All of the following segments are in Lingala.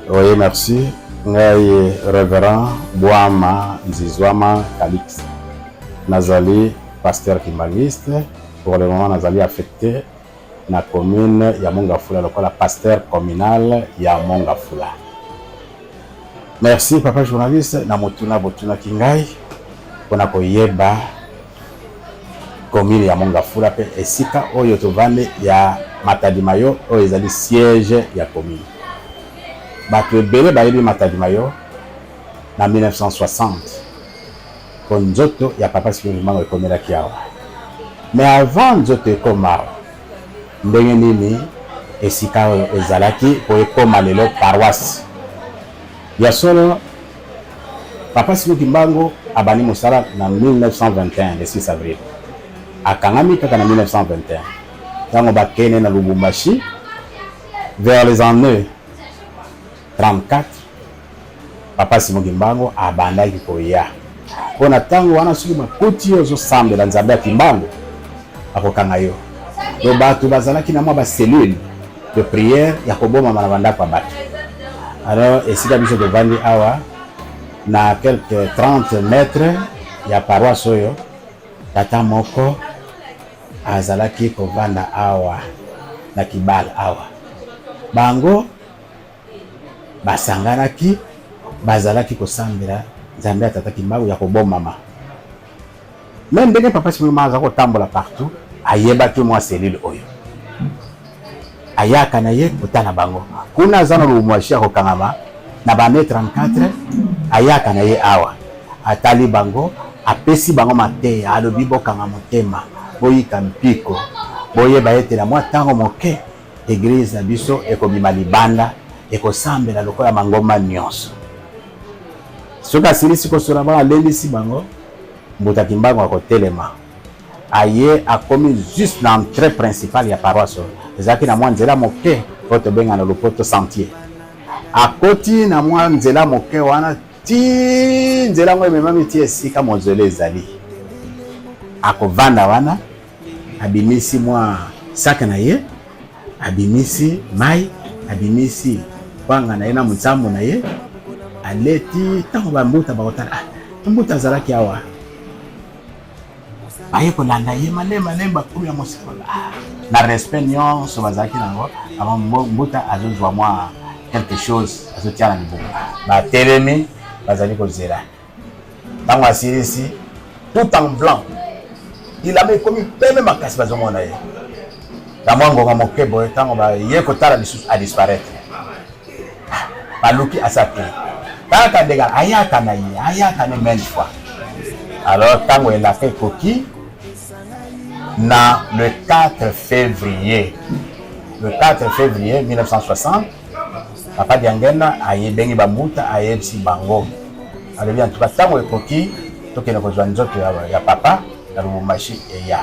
Oui, merci. Ngai Reverend Bwama Nzizwama Calix. Nazali pasteur kimbanguiste. Pour le moment nazali affecté na commune ya Mongafula lokola pasteur communal ya Mongafula. Merci papa journaliste na motuna botunaki ngai mpona koyeba commune ya Mongafula mpe esika oyo tovandi ya Matadi Mayo oyo ezali siège ya commune. Bato ebele bayebi Matadi Mayo na 1960 mpo nzoto ya papa Simon Kimbangu ekomelaki awa. Mais avant nzoto ekoma awa, ndenge nini esika oyo ezalaki mpo ekoma lelo paroisse? Ya solo, papa Simon Kimbangu abandi mosala na 1921 le 6 avril. Akangami kaka na 1921 ntango bakende na Lubumbashi vers les années 34. Papa Simon Kimbangu abandaki koya mpo na ntango wana, soki bakuti yo ozosambela Nzambe ya Kimbangu, akokanga yo. To bato bazalaki na mwa bacellule de prière ya kobomama na bandako ya bato. Alors esika biso tovandi awa na quelque 30 mètres ya paroisse oyo, tata moko azalaki kovanda awa na kibala awa. Bango basanganaki, bazalaki kosambela Nzambe ya tata Kimbangu ya kobomama. Me ndenge papa Simon aza kotambola partout, ayebaki mwa cellule oyo, ayaka na ye kotala bango kuna. Aza na Lubumbashi ya kokangama na bane 34. Ayaka na ye awa, atali bango, apesi bango mateya, alobi: "Bokanga motema, boyika mpiko, boyeba ete na mwa ntango moke église na biso ekobima libanda, ekosambela lokola mangomba nyonso." Soki asilisi kosola bango, alendisi bango, mbuta Kimbangu akotelema, aye, akomi juste na entrée principale ya paroisse oyo. Ezalaki na mwa nzela moke oyo tobenga na lopoto sentier. Akoti na mwa nzela moke wana ti nzela yango ememami ti esika mausolée ezali. Akovanda wana, abimisi mwa saka na ye, abimisi mai, abimisi kwanga na ye na monsambo na ye, aleti. Ntango bambuta bakotala: "Ah, mbuta azalaki awa." Baye kolanda ye malembe malembe, bakomi ya mosika. Ah, na respect nyonso bazalaki nango, mbuta azozwa mwa quelque chose, azotia na libumu. Batelemi, bazali kozela. Ntango asilisi, tout en blanc, bilamba ekomi pembe makasi, bazomona ye na mwa ngonga moke boye. Ntango baye kotala lisusu, adisparaître. Baluki, asa te. Kaka ndenge ayaka na ye, ayaka ne maintes fois. Alors ntango elaka ekoki, na le 4 février, le 4 février 1960, papa Diangenda ayebengi bambuta, ayebisi bango, alobi: "En tout cas, ntango ekoki, tokende kozwa nzoto ya papa na Lubumbashi." Eya,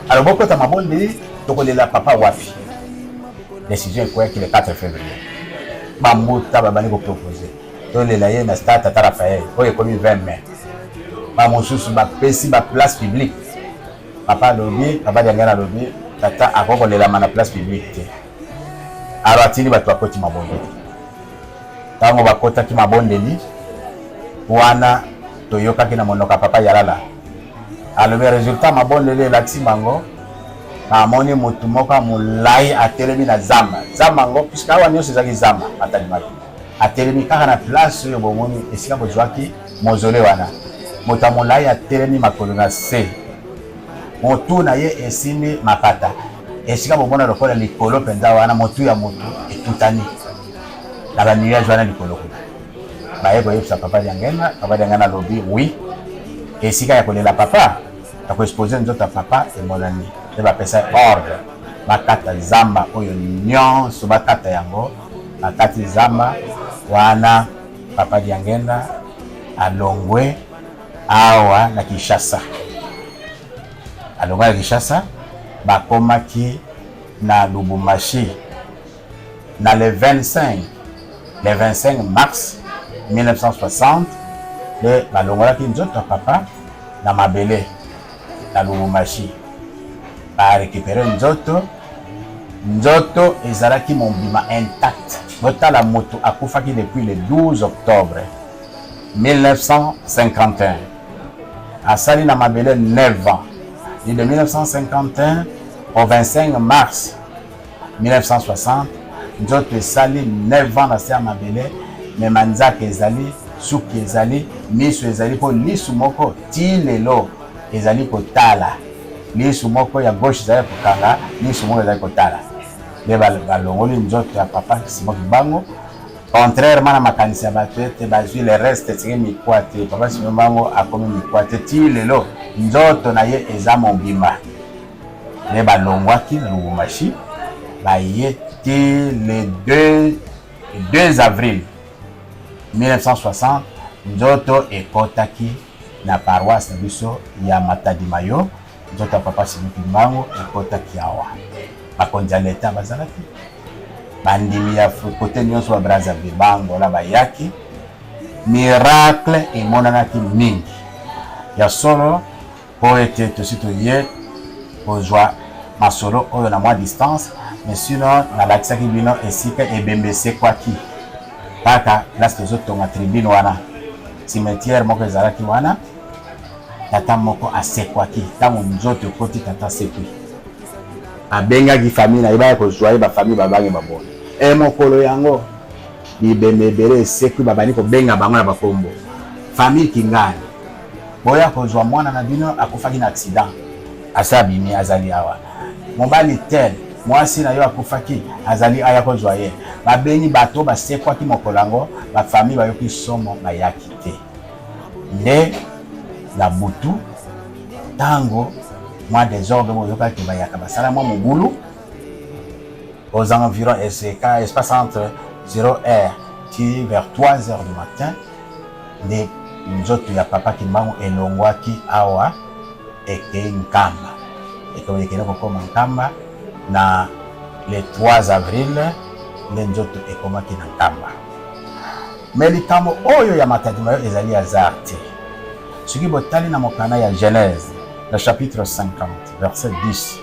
alors bokota mabondeli, tokolela papa wapi? Décision ekweyaki le 4 février. Bambuta babandi kopropose: tolela ye na stade Tata Raphaël oyo ekomi 20 mai. Bamosusu bapesi baplace publique. Papa alobi, papa Diangenda alobi: "Tata akoki kolelama na place publique te." Alors atindi bato, bakoti mabondeli. Ntango bakotaki mabondeli wana, toyokaki na monoko ya papa Yalala, alobi: résultat mabondeli elakisi bango, amoni motu moko ya molai atelemi na zamba. Zamba yango, puisque awa nyonso ezalaki zamba, atalimaki, atelemi kaka na place oyo bomoni esika bozwaki mausolée wana. Moto ya molai atelemi, makolo na se, motu na ye esimbi mapata. Esika bomona lokola likolo mpenza wana, motu ya motu etutani na banuage wana likolo kuna. Baye koyebisa papa Diangenda. Papa Diangenda alobi: "Oui, esika ya kolela papa, ya koexpose nzoto ya papa emonani." Mpe bapesa ordre bakata zamba oyo nyonso, bakata yango. Bakati zamba wana. Papa Diangenda alongwe awa na Kinshasa, alongwe na Kinshasa, bakomaki na Lubumbashi na le 25, le 25 mars 1960 nde balongolaki nzoto ya papa na mabele na Lubumbashi. Barécupéré nzoto. Nzoto ezalaki mobima intact. Botala moto akufaki depuis le 12 octobre 1951. Asali na mabele 9 ans. Et de 1951 au 25 mars 1960, nzoto esali 9 ans na se ya mabele, me manzaka ezali, suki ezali, miso ezali, mpo lisu moko ti lelo ezali kotala. Lisu moko ya gauche ezali kokanga, lisu moko ezali kotala. Nde balongoli nzoto ya papa Simon Kimbangu, contrairement na makanisi ya bato ete bazwi le reste etiki mikwa te. Papa Simon Kimbangu akomi mikwa te ti lelo, nzoto na ye eza mobimba. Nde balongwaki na Lubumbashi baye ti le 2 2 avril 1960, nzoto ekotaki na paroisse na biso ya Matadi Mayo. Nzoto ya papa Simon Kimbangu ekotaki awa. Bakonzi ya leta bazalaki, bandimi ya kote nyonso ba Brazzaville, ba Angola bayaki. Miracle emonanaki mingi ya solo, mpo ete tosi toye kozwa masolo oyo na mwa distance, mais sinon nalakisaki bino esika ebembe esekwaki kaka place tozotonga tribune wana, cimetière moko ezalaki wana. Tata moko asekwaki ntango nzoto ekoti, tata asekwi, abengaki famille na ye baya kozwa ye, bafamille babangi babona e mokolo yango bibembe ebele esekwi, babandi kobenga bango na bakombo. Famille Kingani, boya kozwa mwana na bino akufaki na accident, asa abimi azali awa. Mobali tel, mwasi na yo akufaki azali aya kozwa ye. Babengi bato basekwaki mokolo yango, bafamille bayoki somo, bayaki te. Nde na butu ntango mwa desordre boyokaki bayaka basala mwa mobulu aux environs espace entre 0 heure ti vers 3 heures du matin, nde nzoto ya papa Kimbangu elongwaki awa ekei Nkamba, ekende kokoma Nkamba na le 3 avril, nde nzoto ekomaki na Nkamba. Me likambo oyo ya Matadi Mayo ezali hasard te. Soki botali na mokanda ya Genèse na chapitre 50 verset 10,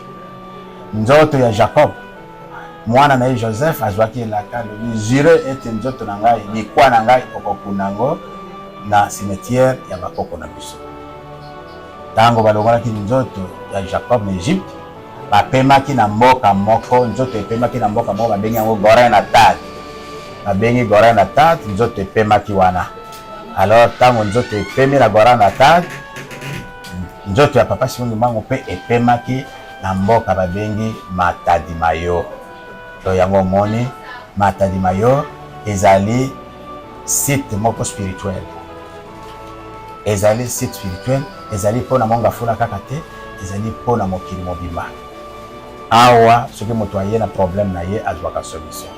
nzoto ya Jacob mwana na ye Joseph azwaki elaka, alobi jure ete nzoto na ngai, mikwa na ngai okokunda yango na cimetière ya bakoko na biso. Ntango balongolaki nzoto ya Jacob na Egypte, bapemaki na mboka moko, nzoto epemaki na mboka moko babengi yango Goren Atad. Babengi Goren Atad, nzoto epemaki wana. Alors ntango nzoto epemi na Goren Atad, nzoto ya papa Simon Kimbangu mpe epemaki na mboka babengi Matadi Mayo. To yango omoni Matadi Mayo ezali site moko spirituel, ezali site spirituel, ezali mpo na Mongafula kaka te, ezali mpo na mokili mobimba. Awa soki moto aye na problème na ye azwaka solution.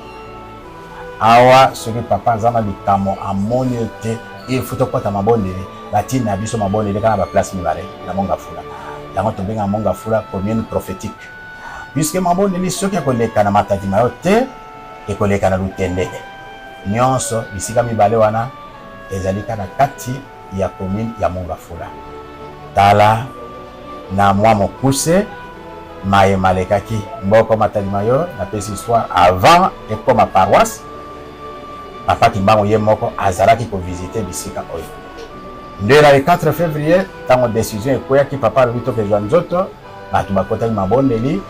Awa soki papa aza na likambo amoni ete il faut tokɔta mabondeli, batinda biso mabondeli kaka na baplace mibale na Mongafula. Yango tobenga Mongafula commune prophétique, puisque mabondeli soki ekoleka na Matadi Mayo te, ekoleka na Lutendele. Nyonso bisika mibale wana ezali kaka kati ya commune ya Mongafula. Tala na mwa mokuse maye malekaki mboko Matadi Mayo. Napesi histoire avant ekoma paroisse. Papa Kimbangu ye moko azalaki kovisite bisika oyo. Nde na le 4 février, ntango décision ekweyaki, papa alobi tokezwa nzoto, bato bakotaki mabondeli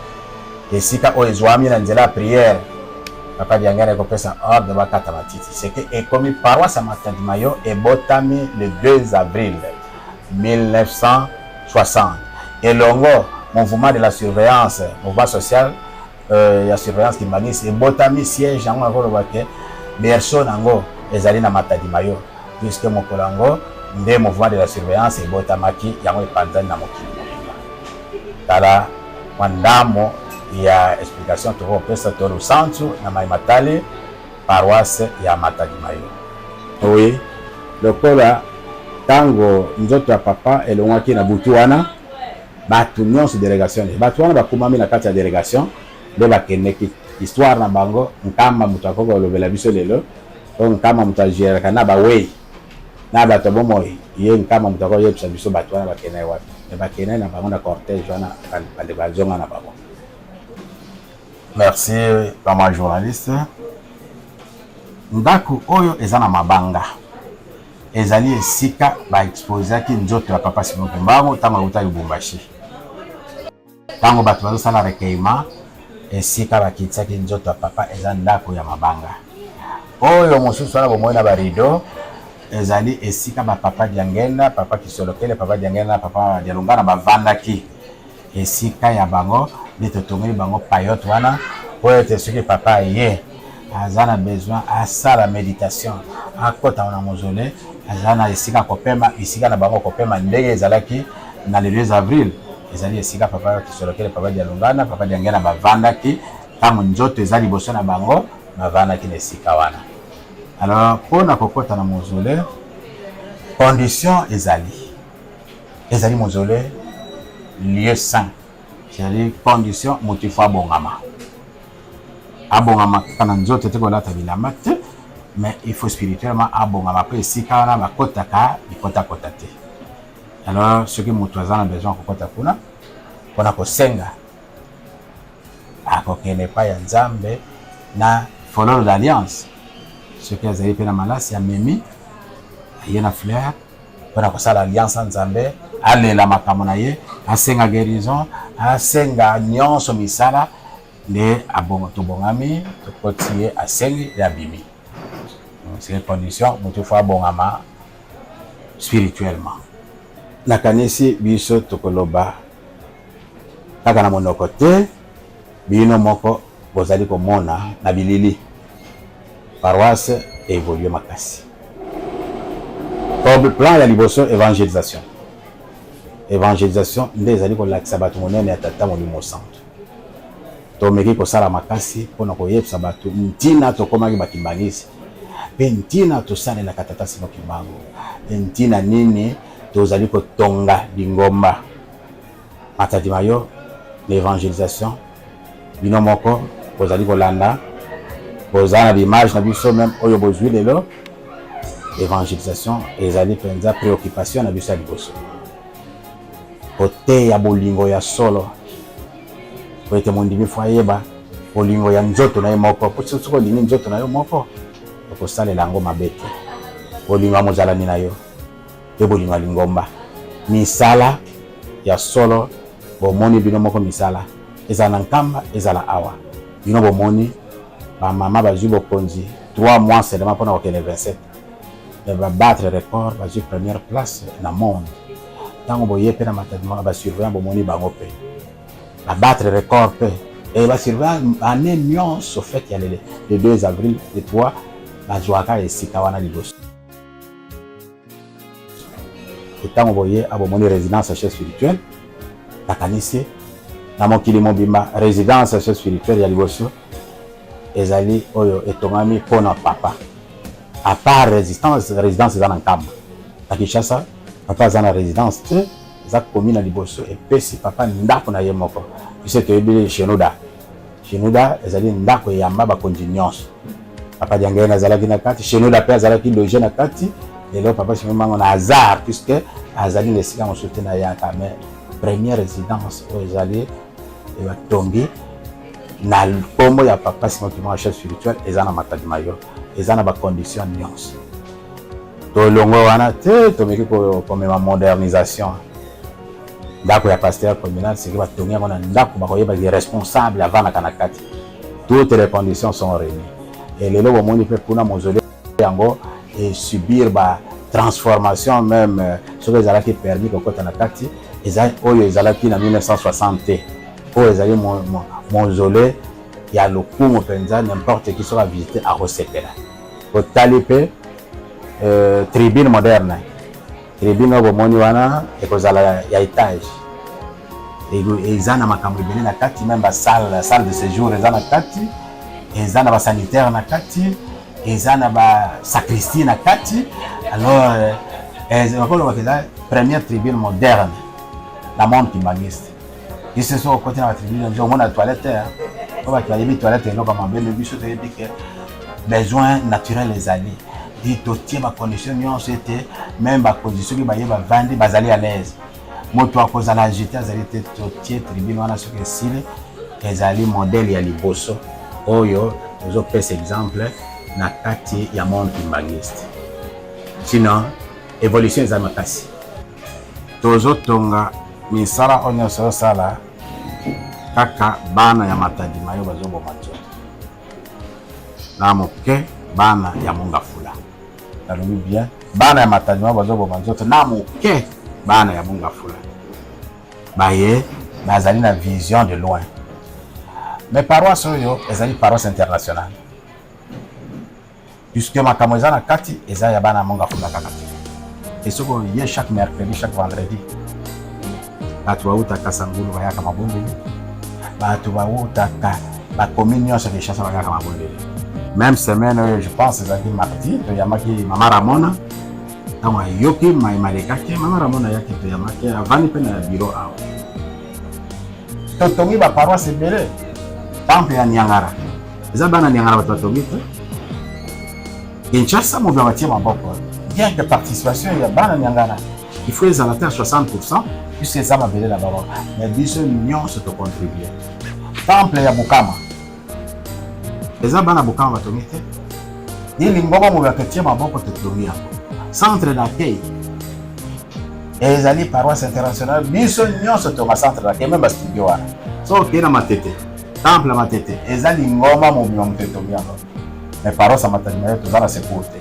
esika oyo ezwami na nzela ya prière. Papa Diangene ekopesa ordre bakata matiti, c'est que ekomi paroisse ya Matadi Mayo, ebotami le 2 avril 1960 elongo mouvement de la surveillance, mouvement social ya surveillance kimbanguiste ebotami. Siège yango nakoloba ke berceau nango ezali na Matadi Mayo, puisque mokolo yango nde mouvement de la surveillance ebotamaki, yango epanzani na mokili mobimba. Tala mwa ndambo ya explication tokopesa to lusantu na mai matali paroisse ya Matadi Mayo. Oui, lokola ntango nzoto ya papa elongwaki na butu wana, bato nyonso délégation, bato wana bakumami na kati ya délégation nde bakendeki. Histoire na bango, Nkamba moto akoki kolobela biso lelo to Nkamba moto agéraka na bawei na bato ya bomoi ye. Nkamba moto akoyebisa biso bato wana bakendaki wapi. Me bakendaki na bango na cortège wana, bandeko bazonga na bango. Merci mama journaliste. Ndako oyo eza na mabanga ezali esika ba exposaki nzoto ya papa Simon Kimbangu ntango auta Lubumbashi. Ntango bato bazosala recueillement, esika bakitisaki nzoto ya papa eza ndako ya mabanga. Oyo mosusu wana bomoi na ba rideau ezali esika ba papa Diangenda, papa Kisolokele, papa Diangenda na papa Dialungana bavandaki. Esika ya bango nde totongeli bango paillote wana mpo ete soki papa aye aza na besoin asala meditation, akota na mausolee, aza na esika kopema, esika na bango kopema ndenge ezalaki na le 2 avril, ezali esika papa Kisolokele, papa Dialungana, papa Diangenda bavandaki ntango nzoto eza liboso na bango, bavandaki na esika wana. Alors mpo na kokota na mausolee, condition ezali ezali mausolee lieu saint, c'est-à-dire condition moto ifo abongama, abongama kaka na nzoto te, kolata bilamba te, mais il faut spirituellement abongama mpo esika wana bakotaka bikotakota te. Alors soki moto aza na besoin kokota kuna mpona kosenga, akokende epai ya Nzambe na fololo d'alliance. Soki azali mpe na malasi, amemi aye na fleur mpona kosala alliance na Nzambe, alela makambo na ye, asenga guérison, asenga nyonso misala nde tobongami, tokoti ye, asengi ye, abimi. C'est condition moto fo abongama spirituellement. Nakanisi biso tokoloba kaka na monoko te, bino moko bozali komona na bilili paroisse evolue makasi. Plan ya liboso, evangelisation. Evangelisation nde ezali kolakisa bato monene ya Tata Molimo Santu. Tomeki kosala makasi mpona koyebisa bato ntina tokomaki bakimbangisi, mpe ntina tosalelaka Tata Simon Kimbangu, mpe ntina nini tozali kotonga lingomba Matadi Mayo. Na evangelisation, bino moko bozali kolanda, boza na baimage na biso meme oyo bozwi lelo. Evangelisation ezali mpenza préoccupation na biso ya liboso, koteya bolingo ya solo, po ete mondimi fo ayeba bolingo ya nzoto na ye moko, po soki olingi nzoto na yo moko, okosalela yango mabe te. Bolingo ya mozalani na yo mpe bolingo ya lingomba, misala ya solo. Bomoni bino moko misala ezala na Nkamba, ezala awa, bino bomoni bamama bazwi bokonzi 3 mois seulement mpona kokende 27, mais babattre record, bazwi première place na monde. Ntango boye mpe na Matadi, basurveillant bomoni bango mpe babattre record mpe e basurveillant année nyonso fête ya le 2 avril, le 3, bazwaka esika wana liboso. Ntango boye abomoni résidence ya chef spirituel, nakanisi na mokili mobimba résidence ya chef spirituel ya liboso ezali oyo etongami mpona papa. À part résistance, résidence eza na Nkamba. Na Kinshasa papa aza na résidence te, eza komi na liboso epesi papa ndako na ye moko. Biso toyebi Shenuda. Shenuda ezali ndako eyamba bakonzi nyonso. Papa Diangene azalaki na kati, Shenuda mpe azalaki loge na kati. Lelo papa Simon Mango na hasard, puisque azali na esika mosusu te na yaka, mais première résidence oyo ezali batongi na nkombo ya papa Simon Kimbangu chef spirituel eza na Matadi Mayo, eza na bacondition nyonso. Tolongwe wana te, tomeki komema modernisation. Ndako ya pasteur communal, seki batongi yango na ndako, bakoyeba responsable avandaka na kati. Toutes les conditions sont réunies. Et lelo bomoni mpe kuna mausolée yango esubir ba transformation même. Soki ezalaki permis kokɔta na kati, eza oyo ezalaki na 1960 te. Oyo ezali mausolée ya lokumu mpenza, n'importe qui soki avisite akosepela. Totali mpe tribune moderne. Tribune oyo bomoni wana ekozala ya étage, eza na makambo ebele na kati, même basalle, salle de séjour eza na kati, eza na basanitaire na kati, eza na basacristie na kati. Alors bakolobaka eza première tribune moderne na monde kimbanguiste. Biso soki okoti na batribune na biso, omona toilette po bato bayebi toilette eloko mabe, mais biso toyebi ke besoin naturel ezali di totie bacondition nyonso ete même bakonzi soki baye bavandi bazali à l'aise, moto akozala agité azali te. Totie tribune wana, soki esili Ezali modèle ya liboso oyo tozopesa exemple na kati ya monde kimbanguiste. Sinon evolution eza makasi. Tozotonga misala oyo nyonso osala kaka bana ya Matadi mayo bazoboma nzoto na moke, bana ya Mongafula. Nalobi bien, bana ya Matadi mayo bazoboma nzoto na moke, bana ya Mongafula baye bazali na vision de loin. Mais paroisse oyo ezali paroisse internationale, puisque makambo eza na kati eza ya bana Mongafula kaka te. E soki oye chaque mercredi, chaque vendredi, bato bautaka Sangulu bayaka mabondeli, bato bautaka bacommune nyonso ya Kinshasa bayaka mabondeli. Même semaine oyo, je pense ezalaki mardi, toyambaki mama Ramona. Ntango ayoki mai malekaki, mama Ramona ayaki, toyambaki, avandi mpe na bureau awa. Totongi baparoisse ebele. Temple ya Niangara eza bana Niangara bato batongi te. Kinshasa mobima batie maboko, bien que participation ya bana Niangara il faut ezala te ya 60, puisque eza mabele na bango, mais biso nyonso tocontribue. Temple ya Bukama eza bana Bukama batongi te, ni lingomba mobima totie maboko, totongi yango. Centre d'accueil ezali paroisse internationale, biso nyonso tonga centre d'accueil, même bastudio wana. So okei na Matete, temple ya Matete eza lingomba mobima moto etongi yango. Mais paroisse ya Matadi Mayo toza na secours te,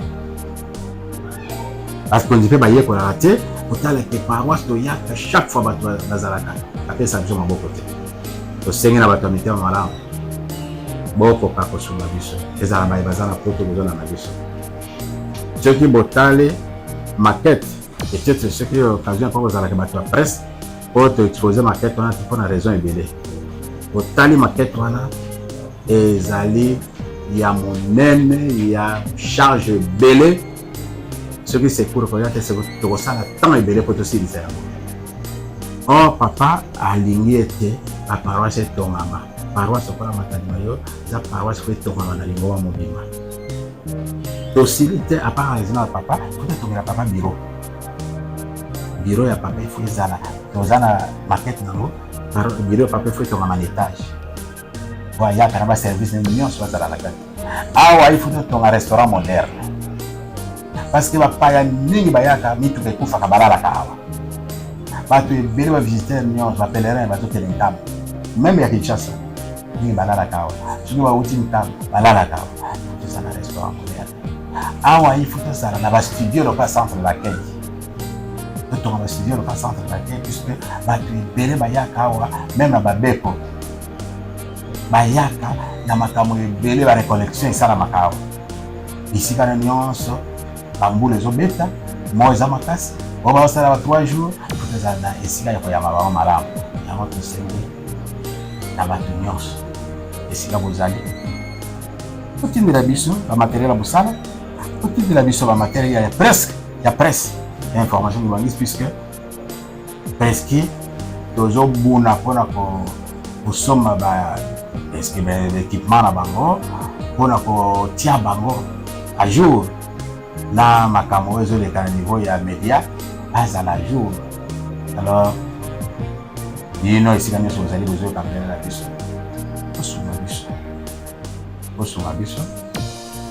bakonzi mpe bayekolaka te kotala ke paroisse toyaka chaque fois, bato bazalaka bapesa biso maboko te. Tosengi na bato ya mitema malamu bokoka kosunga biso, ezala baye baza na Poto, bozolanda biso. Soki botali maquette, peut-être soki occasion mpo kozalaka bato ya presse mpo toexpose maquette wana mpo na raison ebele. Botali maquette wana, ezali ya monene, ya charge ebele. Soki secours koya te, tokosala temps ebele mpo tosilisa yango. Or papa alingi ete baparoisse etongama. Paroisse lokola Matadi Mayo eza paroisse faut etongama na lingomba mobimba. Tosili te. À part ezina ya papa, faut totongela papa bureau. Bureau ya papa il faut ezala, toza na maquette nango. Bureau ya papa il faut etongama na étage po ayaka na baservice nyonso bazala na kati. Awa il faut totonga restaurant moderne, parce que bapaya mingi bayaka, mituka ekufaka, balalaka awa. Bato ebele, bavisiteur nyonso, bapèlerin bazokende Nkamba, même ya Kinshasa, mingi balalaka awa. Soki bauti Nkamba, balalaka awa. Toza na restaurant moderne awa. Il faut tozala na bastudio lokola centre d'accueil, totonga bastudio lokola centre d'accueil, puisque bato ebele bayaka awa, même na babeko bayaka na makambo ebele, barecollection esalamaka awa. Bisika na nyonso bambula ezobeta, mo eza makasi, oyo bazosala ba 3 jours, tozala na esika ya koyamba bango malamu. Yango tosengi na bato nyonso esika bozali, totindela biso bamatériel ya mosala, totindela biso bamatériel ya presque ya presse ya information kimbanguiste, puisque presque tozobuna mpona kosomba baéquipement na bango mpona kotia bango à jour na makambo oyo ezoleka na niveau ya média, bazala à jour. Alors bino esika nyonso bozali, bozoyoka mbele na biso, bosunga biso, bosunga biso.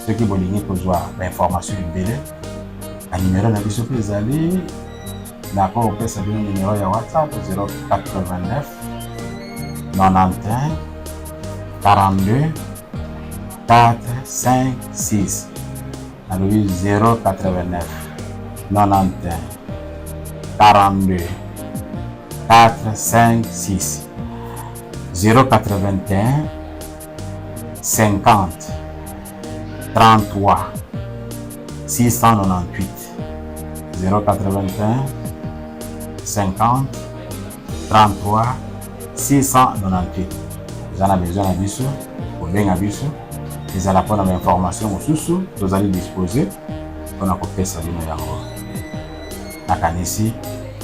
Soki bolingi kozwa bainformation ebele, banimero na biso mpe ezali. Nakopesa bino nimero ya WhatsApp: 089 91 42 4 5 6. Nalobi 089 91 42 4 5 6, 081 50 33 698, 081 50 33 698. Eza na besoin na biso, kobenga biso, ezala mpona bainformation mosusu, tozali disposé mpona kopesa bino yango. Nakanisi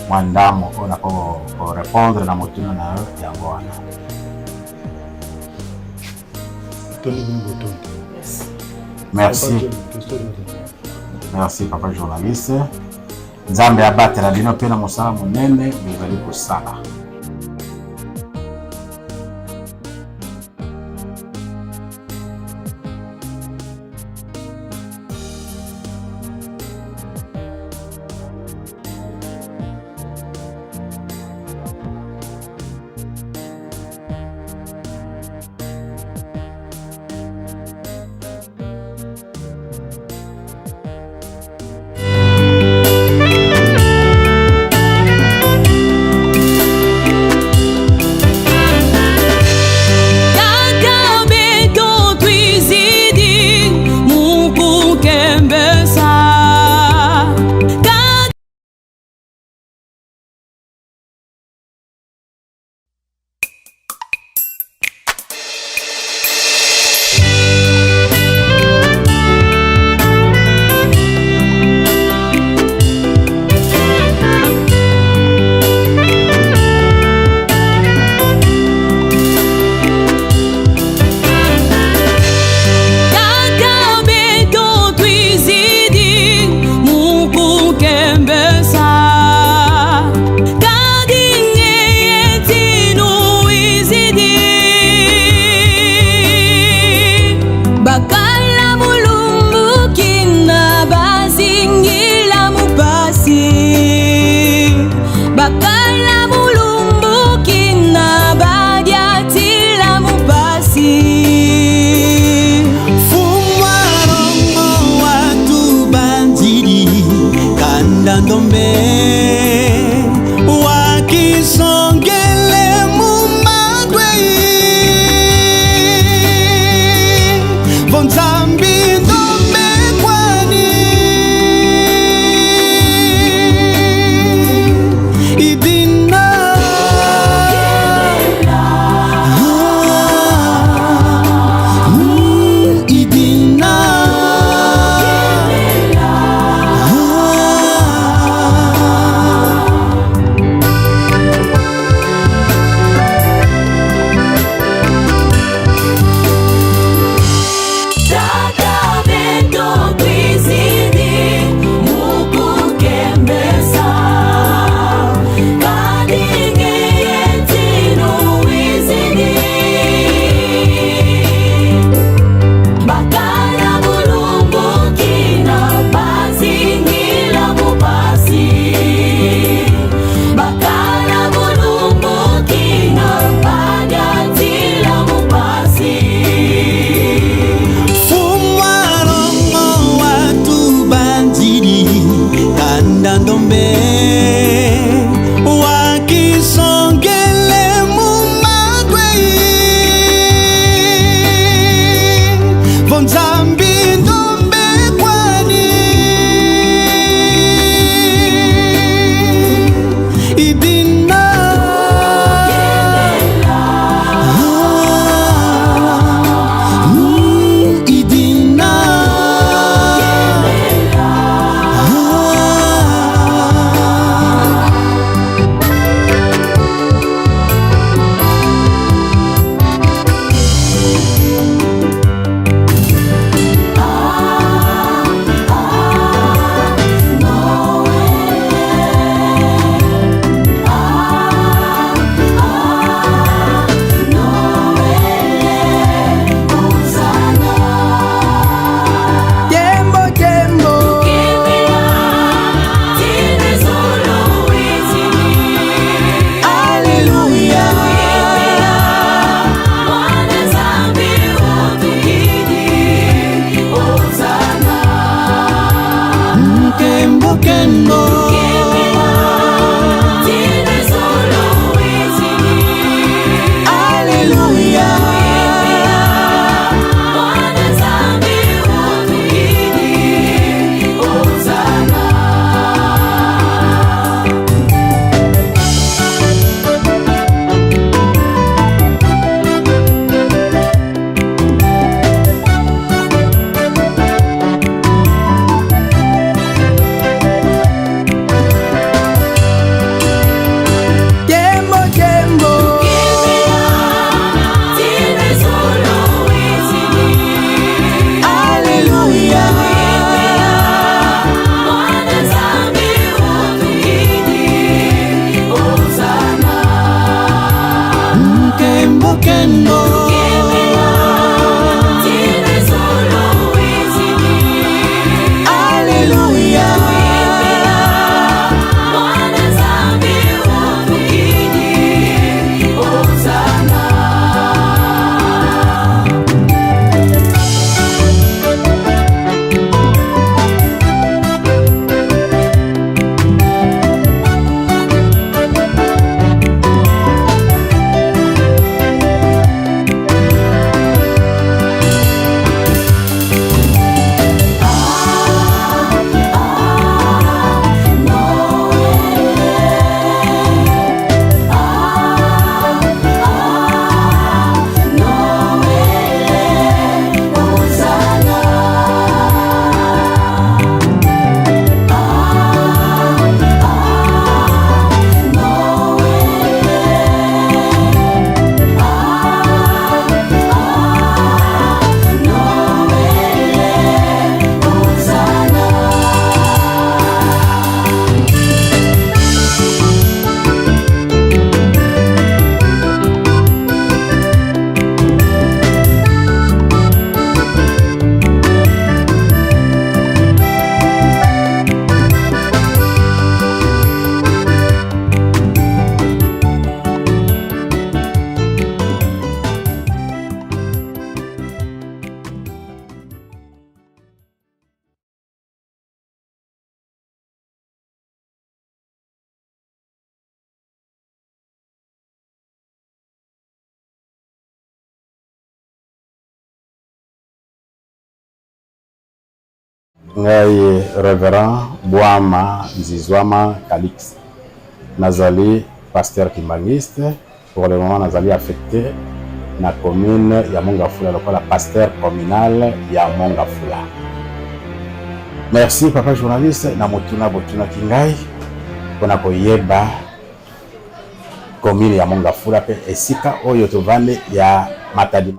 mwa ndambo oyo nakorépondre na motuna na yo yango wana. Tondi bino botondi. Merci, merci papa journaliste. Nzambe abatela bino mpe na mosala monene bozali kosala. nkembo. Alleluia. Ngai Reverend Bwama Nzizwama Calix, nazali pasteur kimbanguiste. Pour le moment nazali affecté na commune ya Mongafula lokola pasteur communal ya Mongafula. Merci papa journaliste na motuna botunaki ngai mpona koyeba commune ya Mongafula mpe esika oyo tovandi ya Matadi.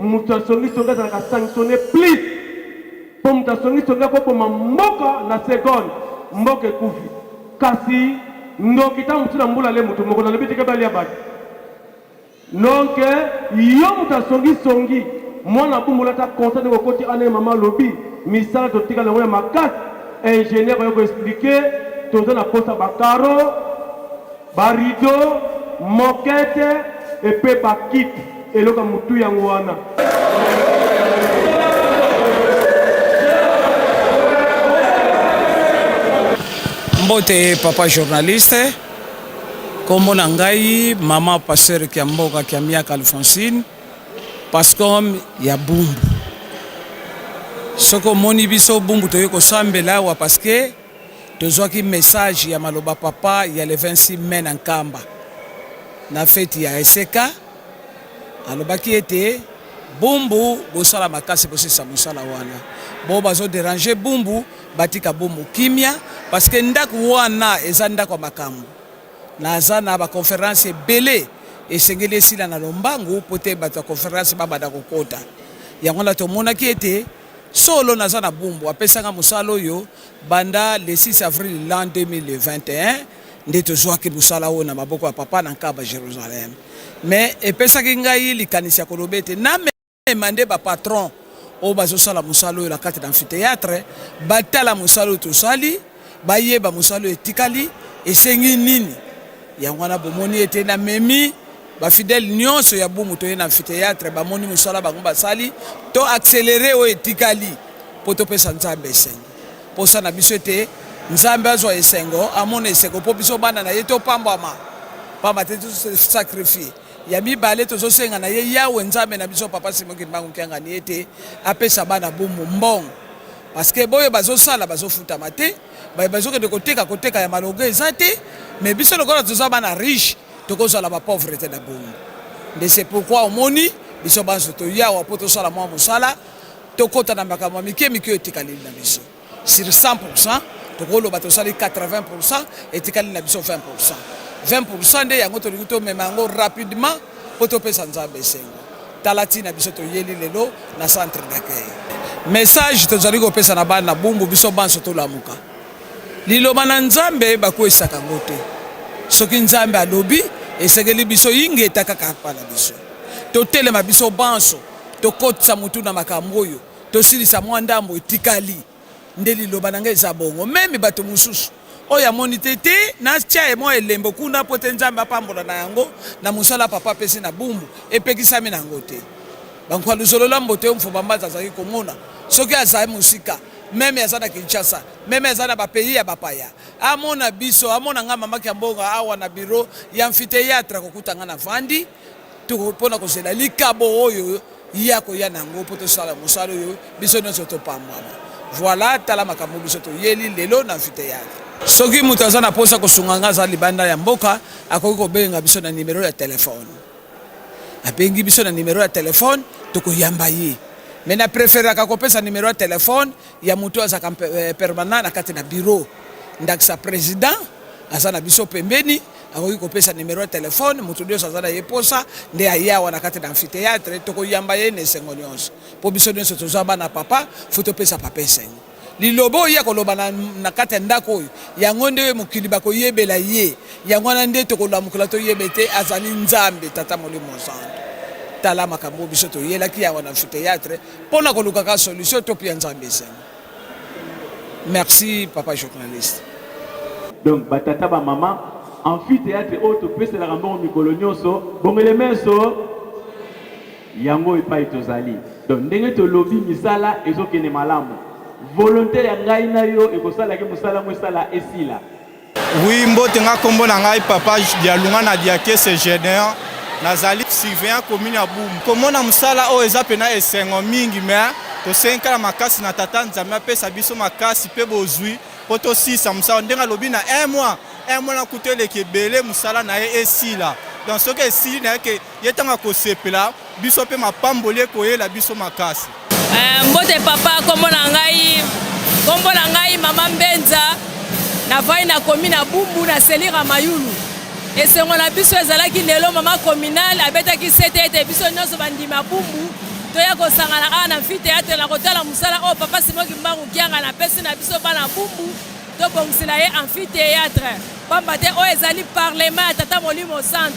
Moto ya songisongi azalaka sanctionne plus mpo moto ya songisongi akoboma mboka na seconde, mboka ekufi. Kasi ndoki ntango mosusu na mbula le moto moko nalobi teke balia bato. Donc yo moto ya songisongi mwana bumbu lata constat ndenge okoti wana ye mama alobi misala totikala yango ya makasi ingénieur ayo ko expliquer toza na posa ba carreaux Ba rideaux, moquette et pe ba kiti eloko ya mutuya yango wana. Mbote papa journaliste, kombo na ngai mama pasteur Kiamboka Kiamiaka Alphonsine, pascom ya Bumbu. Soki omoni biso Bumbu toye kosambela awa parce que Tozwaki message ya maloba papa ya le 26 mai na Nkamba na feti ya Eseka, alobaki ete Bumbu bosala makasi bosilisa mosala wana, bo bazo deranger Bumbu batika Bumbu kimia parce que ndaku wana eza ndaku ya makambo. Naza na ba conference ebele esengeli esila na lombangu po te bato ya conference babanda kokota. Yango wana tomonaki ete Solo naza na Bumbu apesa nga mosala oyo banda le 6 avril l'an 2021 nde tozuaki mosala oyo na maboko ya papa na Nkaba Jerusalem. Mais epesaki ngai likanisi ya koloba ete namema nde ba patron oyo bazosala mosala oyo na kati na amphitheatre batala mosala oyo tosali, bayeba mosala oyo etikali esengi nini. Yango wana bomoni ete namemi Ba fidèles nionso ya Bumbu toye na amphitheatre bamoni mosala bango basali to accelerer oyo etikali po topesa Nzambe esengo. Posa na biso ete Nzambe azwa esengo, amona esengo po biso bana na ye topambwama pamba te to se sacrifier. Ya mibale tozosenga na ye Yahwe Nzambe na biso Papa Simon Kimbangu Kiangani ete apesa bana Bumbu mbongo. Parce que boyo bazosala bazofutama te, baye bazokende koteka koteka ya malonga eza te, mais biso lokola toza bana riche tokozala ba pauvre te na bongo. Nde c'est pourquoi omoni biso banso toyawa mpo tosala mwa mosala, tokota na makambo ya mike mike oyo etikaleli na biso. Sur 100% tokoloba tosali 80%, etikali na biso 20%. 20% nde yango tolingi tomema yango rapidement mpo topesa Nzambe esengo. Tala ntina biso toyeli lelo na centre d'accueil. Message tozali kopesa na bana Bumbu, biso banso tolamuka. Liloba na Nzambe bakweyisaka yango te. Soki Nzambe alobi, esengeli biso ingeta kaka mpa na biso. Totelema biso banso, tokotisa mutu na makambo oyo, tosilisa mwa ndambo etikali. Nde liloba na ngai eza bongo. Meme bato mosusu oyo amoni te te natia ye mwa elembo kuna mpo te Nzambe apambola na yango na mosala papa apesi na Bumbu, epekisami na yango te. Bankwa luzolola mbote oyo Mfumba Mbanza azalaki komona soki azali mosika, meme aza na Kinshasa, meme aza na ba pays ya bapaya, amona biso, amona nga mama Kiambonga awa na bureau ya amphithéâtre, akokuta nga navandi mpo na kozela likabo oyo ye akoya na yango mpo tosala mosala oyo biso nyonso topambwama. Voilà, tala makambo biso toyeli lelo na amphithéâtre. Soki moto aza na mposa kosunga nga aza libanda ya mboka, akoki kobenga biso na nimero ya telefone. Abengi biso na nimero ya telefone, tokoyamba ye. Mais na preferaka kopesa nimero ya telefone ya moto azalaka permanent na kati na bureau. Ndakisa president aza na biso pembeni, akoki kopesa nimero ya telefone, moto nyonso aza na ye posa nde aye awa na kati na amphithéâtre, tokoyamba ye na esengo nyonso. Po biso nyonso toza bana papa, faut topesa papa esengo. Liloba oyo ye akoloba na, na kati ya ndako oyo, yango nde mokili bakoyebela ye. Yango wana nde tokolamukela toyeba ete azali Nzambe Tata Molimo Santu. Tala makambo oyo biso toyelaki awa na amphithéâtre mpo na kolukaka solution topia Nzambe esengo. Merci papa journaliste. Donc ba tata ba mama amphithéâtre oyo topeselaka mbongo mikolo nyonso bongele meso yango epai tozali. Donc ndenge tolobi misala ezokende malamu. Volonte ya ngai na yo ekosalaki mosala yango esala esila. Oui, mbote nga kombo na ngai papa Dialunga na Diakese Gedeon, nazali surveillant commune ya Bumbu. Komona mosala oyo eza pena esengo mingi, mais tosengi kaka makasi na tata Nzambe apesa biso makasi pe bozwi po tosilisa mosala ndenge alobi na un mois, un mois na kutu eleki ebele mosala na ye esila. Donc soki esili na ye ke ye ntango akosepela biso mpe mapamboli ekoyela biso makasi. Eh, mbote papa, kombo na ngai kombo na ngai mama Mbenza, navandi na komi na Bumbu na selira Mayulu. Esengo na biso ezalaki lelo mama communale abetaki sete ete biso nyonso bandima Bumbu toya kosangana awa na amphithéâtre na kotala mosala oyo papa Simon Kimbangu Kiangani apesi na biso bana Bumbu tobongisela ye amphithéâtre, pamba te oyo ezali parlement ya Tata Molimo Santu.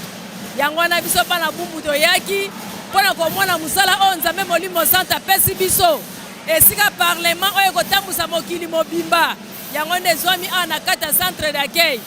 Yango wana biso bana Bumbu toyaki mpo na komona mosala oyo Nzambe Molimo Santu apesi biso, esika parlement oyo ekotambusa mokili mobimba. Yango nde ezwami awa na kati ya centre d'accueil.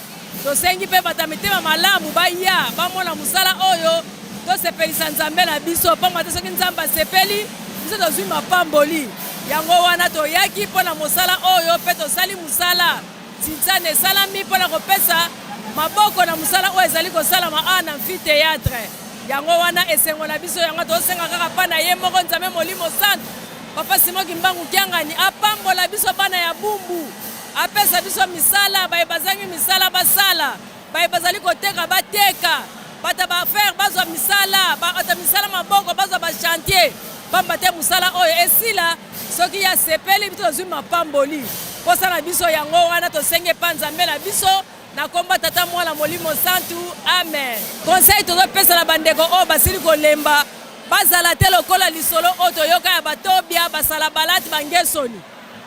Tosengi mpe bato ya mitema malamu baya bamona mosala oyo, tosepelisa Nzambe na biso, pamba te soki Nzambe asepeli biso tozwi mapamboli. Yango wana toyaki mpo na mosala oyo mpe tosali mosala. Zinzana esalami mpo na kopesa maboko na mosala oyo ezali kosalama awa na amphithéâtre. Yango wana esengo na biso, yango tosenga kaka mpa na ye moko Nzambe Molimo Santu, Papa Simon Kimbangu Kiangani apambola biso bana ya Bumbu, apesa biso misala, baye bazangi misala basala, baye bazali koteka bateka, bato ya ba affaires bazwa misala, bato ya misala maboko bazwa ba chantier, pamba te mosala oyo esila. Soki ye asepeli, biso tozwi mapamboli. Mposa na biso yango wana, tosengi epa Nzambe na biso na kombo ya Tata, Mwana, Molimo Santu. Amen. Conseil tozopesa na bandeko oyo basili kolemba, bazala te lokola lisolo oyo toyoka ya Batobia, Basalabalati, Bangesoni.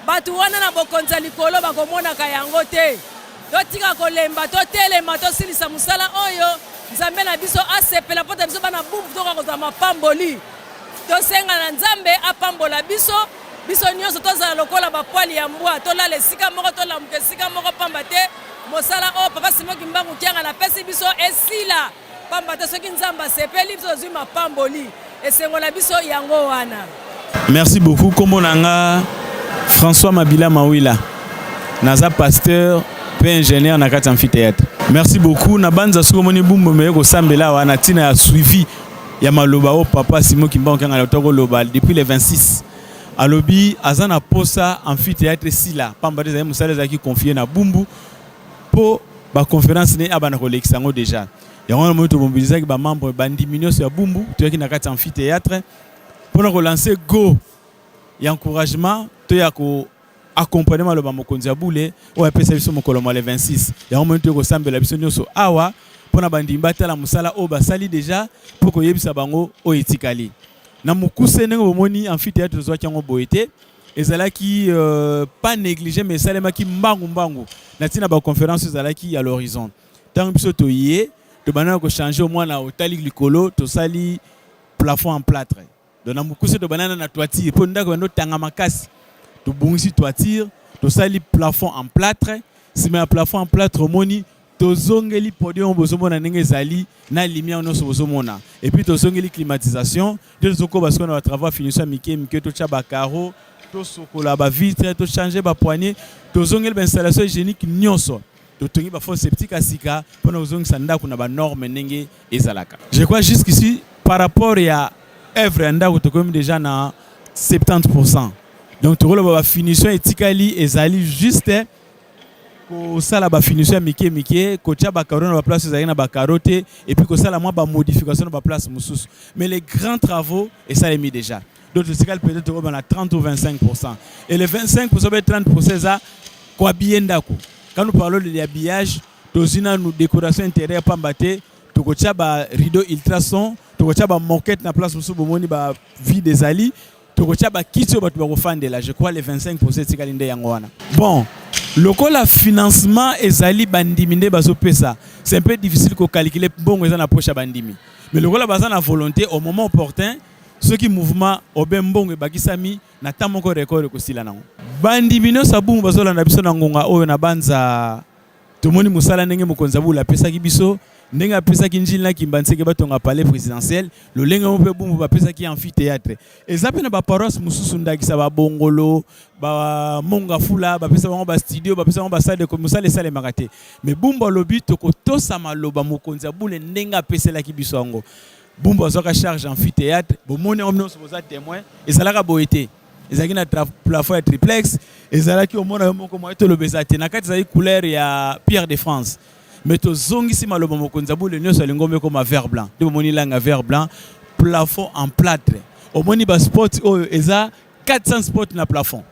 Bato wana na bokonzi ya likolo bakomonaka yango te. Totika kolemba, totelema, tosilisa mosala oyo Nzambe na biso asepela mpo te biso bana Bumbu tokoka kozwa mapamboli. Tosenga na Nzambe apambola biso, biso nyonso tozala lokola bapwali ya mbwa, tolala esika moko, tolamuka esika moko, pamba te mosala oyo Papa Simon Kimbangu Kiangani apesi biso esila, pamba te soki Nzambe asepeli biso tozwi mapamboli. Esengo na biso yango wana. Merci beaucoup. Kombo na nga François Mabila Mawila. Naza pasteur pe ingénieur na kati amphithéâtre. Merci beaucoup. Na banza soki omoni Bumbu meye kosambela awa na tina ya suivi ya maloba oyo papa Simon Kimbangu Kiangani auta koloba depuis le 26. Alobi aza na posa amphithéâtre esila pamba te ezali mosala ezalaki confie na Bumbu mpo ba conférence ne abanda kolekisa yango déjà. Yango wana moi tomobilizaki ba membre, bandimi nyonso ya Bumbu, toyaki na kati ya amphithéâtre mpona kolancer go ya encouragement to ya ko accompagner maloba mokonzi ya bule oyo apesa biso mokolo mwa le 26. Yango moi toyei kosambela biso nyonso awa mpona bandimi batala mosala oyo basali déjà mpo koyebisa bango oyo etikali. Na mokuse, ndenge bomoni amphithéâtre, tozwaki yango boye te. Ezalaki pas négligé, mais esalemaki mbangu mbangu na ntina baconférence ezalaki à l'horizon. Ntango biso toye, tobandaka kochanger. Omwana otali likolo, tosali plafond en plâtre. Donc na mokuse, tobandana na toiture mpo ndako bando otanga makasi. Tobongisi toiture, tosali plafond en plâtre. Nsima ya plafond en plâtre, omoni tozongeli podium, bozomona ndenge ezali na lumière nyonso bozomona. Et puis tozongeli climatisation nde tozokoba sikoyo na batravaux ya finition ya mike mike: totya bacarreaux, tosokola bavitre, tochange bapoignée, tozongeli bainstallation hygiénique nyonso, totongi bafosse septique ya sika mpona kozongisa ndako na banorme ndenge ezalaka. Je crois jusqu'ici, par rapport ya œuvre ya ndako, tokomi déjà na 70. Donc tokoloba bafinition etikali ezali juste kosala bafinition ya mike mike, kotia bacarreaux na baplace ezalaki na bacarreaux te, et puis kosala mwa bamodification na baplace mosusu, mais les grands travaux esalemi déjà. Donc totikali peut-être tokoba na 30 ou 25. Et les 25 be 30 eza kohabiller ndako. Quand nous parlons de l'habillage, tozwi nanu décoration intérieure, pamba te tokotia barideau ultrason, tokotia bamoquette na place mosusu bomoni bavide ezali, tokotia bakiti oyo bato bakofandela. Je crois les 25 etikali nde yango wana. Bon, lokola financement ezali bandimi nde bazopesa, c'est un peu difficile kocalculer mbongo eza na poche ya bandimi, mais lokola baza na volonté, au moment opportun, soki mouvement obe mbongo ebakisami na temps moko record ekosila nango. Bandimi nyonso ya Bumbu bazolanda biso na ngonga oyo, na banza tomoni mosala ndenge mokonzi ya bula apesaki biso, ndenge apesaki Njili na Kimbanseke batonga palais présidentiel, lolenge mo mpe Bumbu bapesaki amphithéâtre. Eza mpe na baparoisse mosusu, ndakisa babongolo, bamonga fula, bapesa bango bastudio, bapesa bango basale, mosala esalemaka te. Mais Bumbu alobi tokotosa maloba mokonzi ya bule ndenge apeselaki biso yango. Bumbu azwaka charge amphithéâtre, bomoni yango nyonso, boza témoin. Ezalaka boye te, ezalaki na plafond ya triplex, ezalaki omona yo moko moye toloba eza te. Na kati ezalaki couleur ya pierre de France, mais tozongisi maloba mokonzi ya bule nyonso, alingi omekoma vert blanc nde bomoni langa vert blanc, plafond en plâtre. Omoni baspot oyo eza 400 spot na plafond.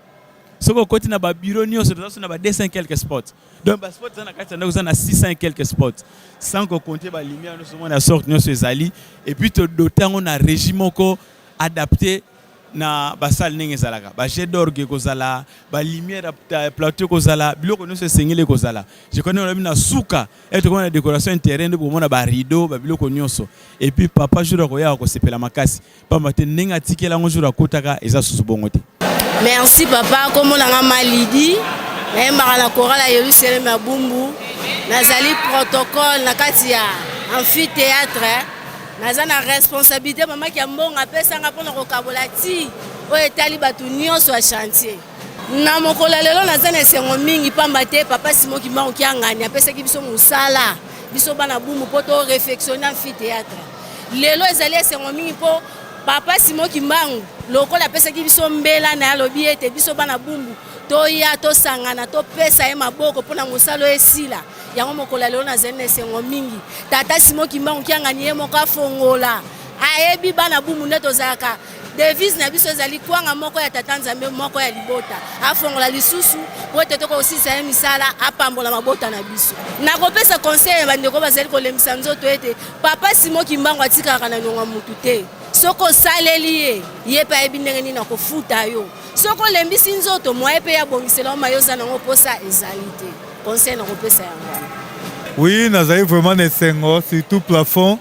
Soki okoti na babureau nyonso, toza so na ba 200 quelques spots. Donc baspot eza na kati ya ndako eza na 600 quelques spots, sans kocompter balumière nyonso omona ya sorte nyonso ezali. Et puis todote yango na régie moko adapté na basale ndenge ezalaka: bajet d'orgue ekozala, balumière ya plateau ekozala, biloko nyonso esengeli ekozala. Je connais olobi na suka e tokomona na décoration intérieure nde bomona barideau, babiloko nyonso. Et puis papa jour akoyaka kosepela makasi, pamba te ndenge atikela yango jour akotaka eza susu bongo te. Merci papa. Kombo na nga Malidi, nayembaka na chorale ya Yerusalem ya Bumbu, nazali protocole na kati ya amphithéâtre. Naza na responsabilité mamaki ya mbongo apesanga mpona kokabola ti oyo etali bato nyonso ya chantier. Na mokolo ya lelo naza na esengo mingi, pamba te papa Simon Kimbangu Kiangani apesaki biso mosala, biso bana Bumbu, mpo to réfectionne amphithéâtre. Lelo ezali esengo mingi mpo papa Simon Kimbangu lokola apesaki biso mbela na ye, alobi ete biso bana Bumbu toya tosangana, topesa ye maboko mpona mosala oyo esila. Yango mokolo ya lelo nazali na esengo mingi. Tata Simon Kimbangu Kiangani ye moko afongola, ayebi bana Bumbu nde tozalaka. Devise na biso ezali kwanga moko ya tata Nzambe, moko ya libota. Afongola lisusu po ete tokosilisa ye misala, apambola mabota na biso. Nakopesa conseil ya bandeko bazali kolembisa nzoto ete papa Simon Kimbangu atikaka na niongo ya mutu te. Soki osaleli ye, ye mpe ayebi ndenge nini akofuta yo. Soki olembisi nzoto moye mpe abongisela yo maye oza nango mposa ezali te. Conseil nakopesa yango wana. Oui, nazali vraiment na esengo, surtout plafond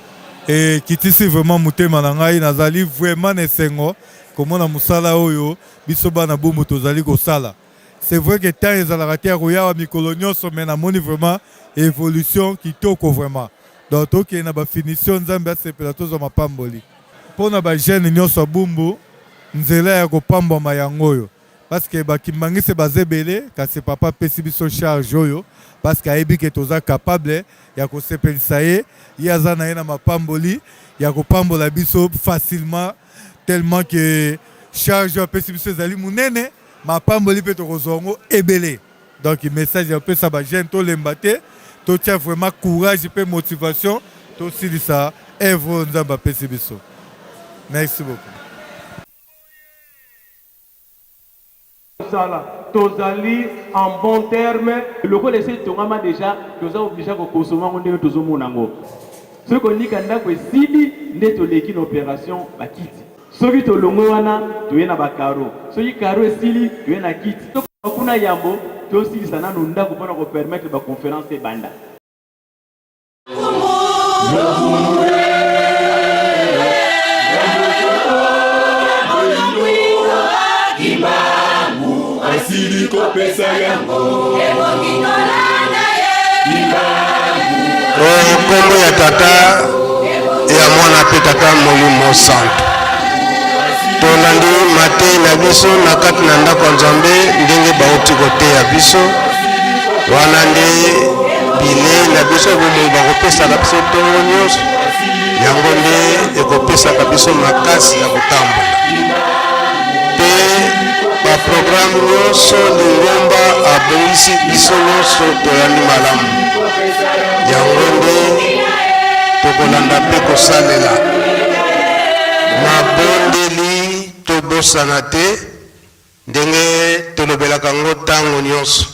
ekitisi vraiment motema na ngai. Nazali vraiment na esengo komona mosala oyo biso bana Bumbu tozali kosala. C'est vrai que temps ezalaka te ya koyawa mikolo nyonso, mais namoni vraiment évolution kitoko vraiment. Donc tokende na bafinition, Nzambe asepela, tozwa mapamboli. Mpona bajeune nyonso ya Bumbu, nzela ya kopambwama yango oyo, parce que bakimbangisi baza ebele, kasi papa apesi biso charge oyo parce que ayebi ke toza capable ya kosepelisa ye. Ye aza na ye na mapamboli ya kopambola biso facilement, tellement que Charge oyo apesi biso ezali monene, mapamboli mpe tokozwa yango ebele. Donc message ya kopesa ba jeunes, tolemba te, totia vraiment courage mpe motivation, tosilisa œuvre oyo Nzambe apesi biso. Merci beaucoup. Mosala tozali en bon terme. Lokola esi etongama dejà, toza oblige ya ko consommer yango ndenge tozo mona yango. Soki konika ndako esili nde toleki na operation ba kiti. Soki tolongwe wana toye na ba carreaux. Soki carreaux esili toye na kiti. Tokoma kuna yambo tosilisa nanu ndako pona ko permettre ba conferences ebanda. Asili kopesa yango Nkombo ya Tata, ya Mwana mpe Tata Molimo Santu. Tolandi mateyi na biso na kati na ndako ya Nzambe ndenge bauti koteya biso. Wana nde bilei na biso ya bomoi bakopesaka biso ntongo nyonso, yango nde ekopesaka biso makasi ya kotambola. Mpe baprograme nyonso lingomba abongisi biso nyonso toyambi malamu, yango nde tokolanda mpe kosalela. Mabondeli tobosana te ndenge tolobelaka yango ntango nyonso.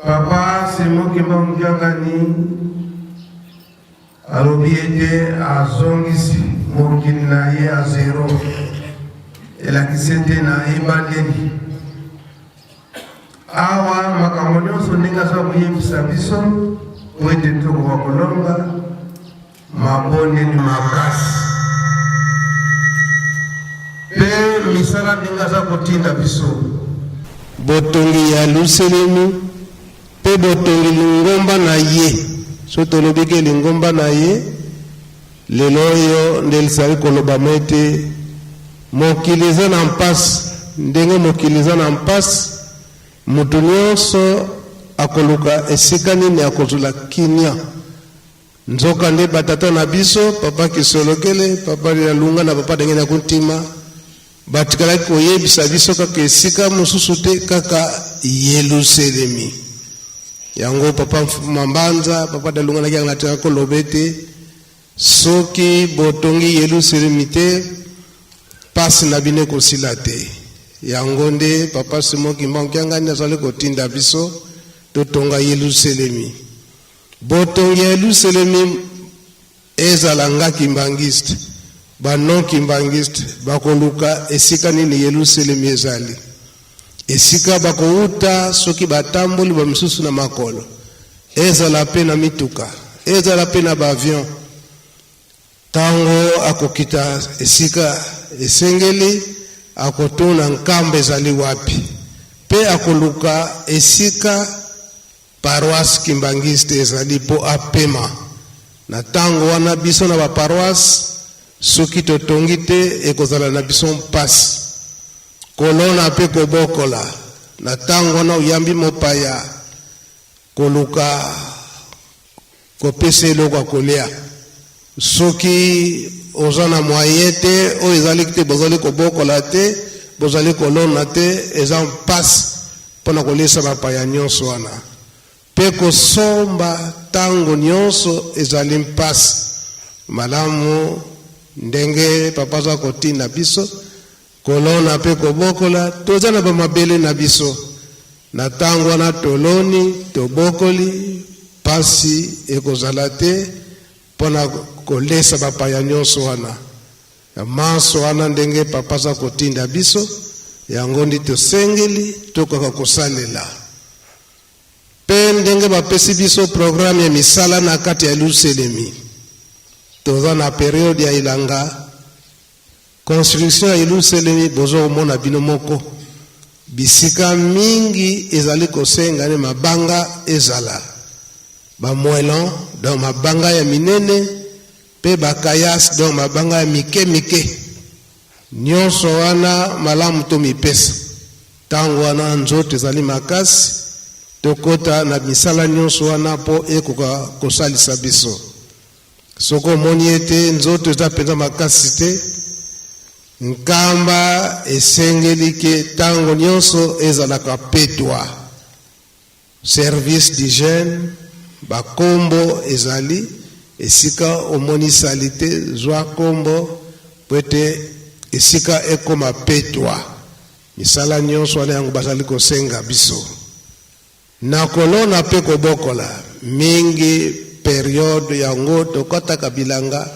Papa Simon Kimbangu Kiangani alobi ete azongisi mokili na ye a zero, elakisi ete na ebandeli awa makambo nyonso ndenge aza koyebisa biso po ete tokoka kolonga Mabondeli makasi mpe misala ndenge aza kotinda biso. Botongi ya Yelusalemi mpe botongi lingomba na ye. Soki tolobi ke lingomba na ye, lelo oyo nde lizali kolobama ete mokili eza na mpasi. Ndenge mokili eza na mpasi, moto nyonso akoluka esika nini akozwela kimia. Nzokande batata na biso, Papa Kisolokele, Papa Dialunga na Papa Denge na Kuntima, batikalaki koyebisa biso kaka esika mosusu te, kaka Yelusalemi. Yango Papa Mambanza, Papa Dialunga na Kiangani atikaki koloba ete soki botongi Yelusalemi te, pasi na bino ekosila te. Yango nde Papa Simon Kimbangu Kiangani azali kotinda biso totonga Yelusalemi. Botongi ya Yeluselemi ezala nga kimbanguiste, ba non kimbanguiste bakoluka esika nini Yeluselemi ezali. Esika bakowuta soki batamboli ba misusu na makolo, ezala pe na mituka, ezala pe na ba avion. Tango akokita esika esengeli, akotuna nkamba ezali wapi, pe akoluka esika Paroisse kimbanguiste ezali po apema na tango wana biso na ba paroisse soki totongi te ekozala na biso mpasi kolona pe kobokola na tango wana oyambi mopaya koluka kopesa eloko ya kolia soki oza na moyen te oyo ezali te bozali kobokola te bozali kolona te eza mpasi mpo na kolesa bapaya nyonso wana mpe kosomba ntango nyonso ezali mpasi malamu ndenge papa aza kotinda biso Kolona mpe kobokola, toza na bamabele na biso. Na tango wana toloni, tobokoli, pasi ekozala te mpo na kolesa bapaya nyonso wana. Ya manso wana ndenge papa aza kotinda biso, yango ndi tosengeli tokoka kosalela. Mpe ndenge bapesi biso programme ya misala na kati ya Yelusalemi, toza na periode ya elanga. Construction ya Yelusalemi bozo komona bino moko bisika mingi ezali kosenga ne mabanga ezala ba moellon donc mabanga ya minene pe ba caillasse donc mabanga ya mike mike nionso wana malamu tomipesa tango wana nzoto ezali makasi tokota na misala nionso wana po ekoka kosalisa biso. Soki omoni ete nzoto eza mpenza makasi te, Nkamba esengeli ke tango nionso ezalaka petwa. Service d'hygiène, ba kombo ezali, esika omoni salite zwa kombo po ete esika ekoma petwa. Misala nionso wana yango bazali kosenga biso. Na kolona pe kobokola, mingi periode yango tokotaka bilanga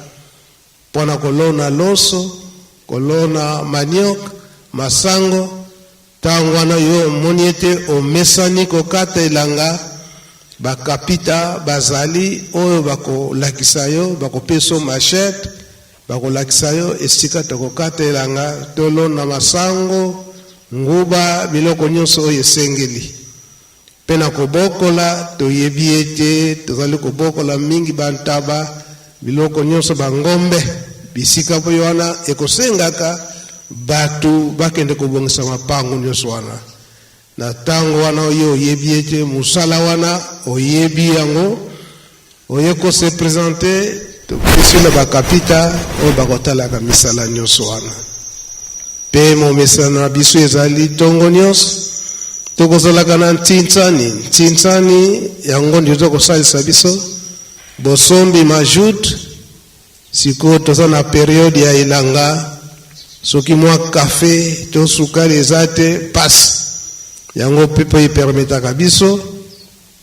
mpo na kolona loso, kolona manioc, masango. Tango wana yo omoni ete omesani kokata elanga, ba kapita bazali oyo bakolakisa yo, bakopesa yo machette, bakolakisa yo esika tokokata elanga, tolona masango, nguba, biloko nyonso oyo esengeli. Mpe na kobokola, toyebi ete tozali kobokola mingi bantaba, biloko nyonso, bangombe, bisika mpe wana ekosengaka bato bakende kobongisa mapango nyonso wana. Na ntango wana oyo oyebi ete mosala wana oyebi yango, oye ko se presenter, topesi na bakapita oyo bakotalaka misala nyonso wana. Mpe momesano na biso ezali ntongo nyonso tokozalaka na ntintsani. Ntintsani yango nde eza kosalisa biso bosombi majoute. Sikoyo toza na periode ya elanga, soki mwa kafe to sukali eza te pasi. Yango mpe mpo epermetaka biso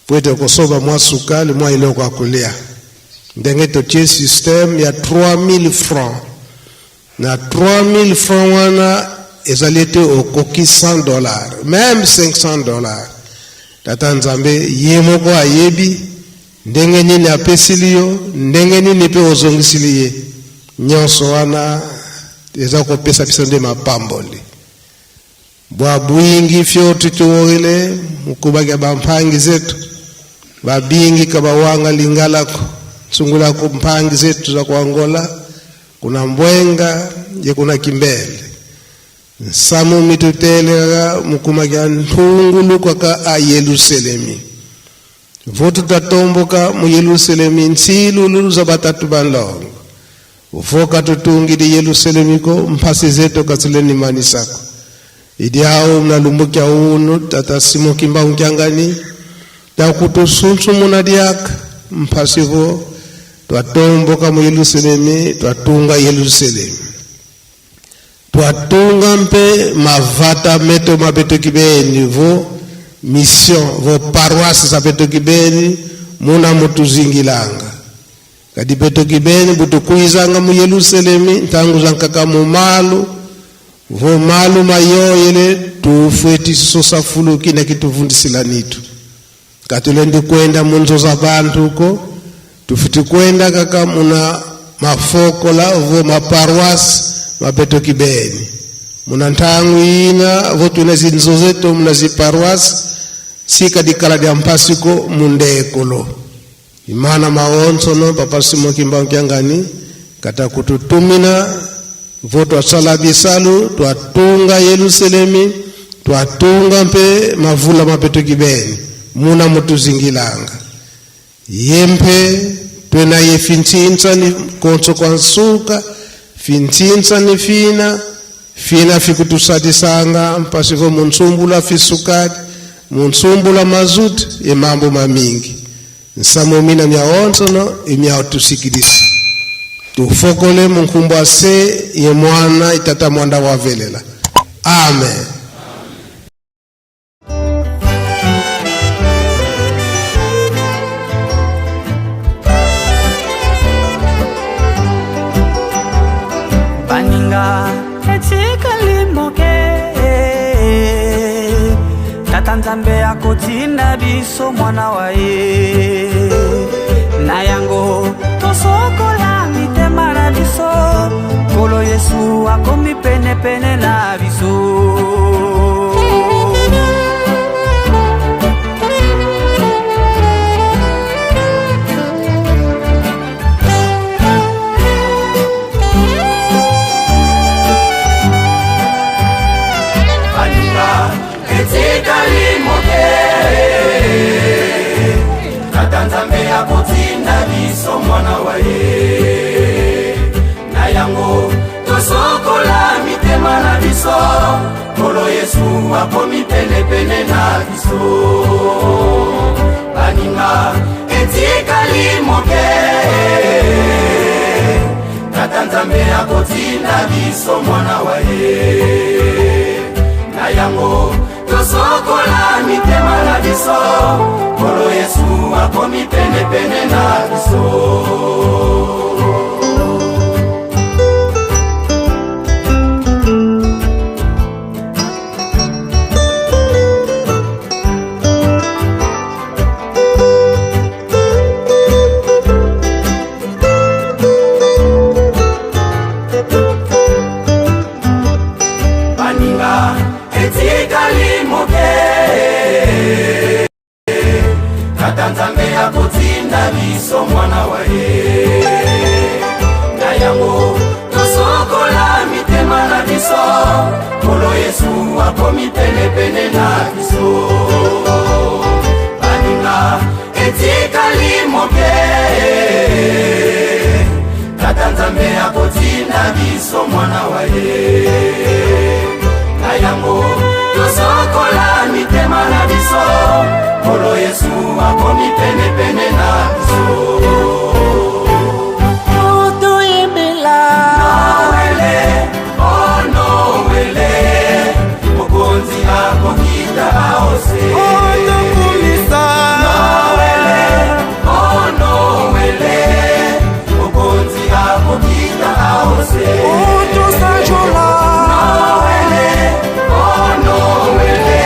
mpo ete kosomba mwa sukali, mwa eloko ya kolia. Ndenge totie système ya 3000 francs. Na 3000 francs wana ezali ete okoki 100 dollars, meme 500 dollars. Tata Nzambe ye moko ayebi ndenge nini apesili yo, ndenge nini mpe ozongisili ye. Nyonso wana eza kopesa biso nde mapamboli. Bwa bwingi fyo tutuwile mukubakya bampangi zetu babingi kabawanga lingalako nsungula ku mpangi zetu za ku Angola kuna Mbwenga ye kuna Kimbele nsamu mituteleka mukumakya nthunguluka ka a Yelusalemi Votu tatomboka mu Yelusalemi nsilulu za batatu banlongo voka tutungili Yelusalemi ko mphasi zetu katsileni manisako idi awo mnalumbukya unu tata Simon Kimbangu Kiangani takutusunsumuna diaka mphasi vo twatomboka mu Yelusalemi twatunga Yelusalemi Twatunga mpe mavata meto ma betoki beni vo mission vo paroisse za betoki beni muna mutuzingilanga. Kadi betoki beni butukuizanga mu Yelusalemi ntangu za nkaka mu malu vo malu mayoyele tufue tisosa fuluki na kituvundisila nitu. Katulendi kwenda munzo za bantu ko tufuti kwenda kaka muna mafokola vo maparoise mabeto kibeni muna ntangu ina vo tuna zinzo zetu muna ziparoise sika dikala dia mpasiko mundekolo imana maonsono papa Simon Kimbangu Kiangani kata kututumina vo twasala bisalu twatunga Yerusalemi twatunga mpe mavula mapeto kibeni muna mutuzingilanga yempe twena ye fintsinsa ni konso kwa nsuka fintsinsa ni fina fina fikutusadisanga mpasivo munsumbula fisukali munsumbula mazuti emambo mamingi Nsamu mina mya onsono imya tusikilisa tufokole munkumbwa se ye mwana itata mwanda wavelela. Amen. Baninga etikali moke tata nzambe akotinda biso mwana wa ye na yango tosokola mitema na biso nkolo yesu akomi penepene na biso etikali moke tata nzambe akotinda biso mwana wa ye na yango tosokola. akomi penepene na biso. Baninga, etikali moke, Tata Nzambe akotinda biso mwana wa ye. Na yango tosokola mitema na biso, Nkolo Yesu akomi penepene na biso. Baninga, etikali moke, Tata Nzambe akotinda biso mwana wa ye. Na yango tosokola mitema na biso, Nkolo Yesu akomi penepene na biso. Baninga, etikali moke, Tata Nzambe akotinda biso mwana wa ye. Na yango tosokola mitema na biso, Nkolo Yesu akomi penepene na biso. Toyembela Noele, oh Noele, mokonzi akokita aose. Tokumisa Noele, oh Noele, mokonzi akokita aose. Tosanjola Noele, oh Noele.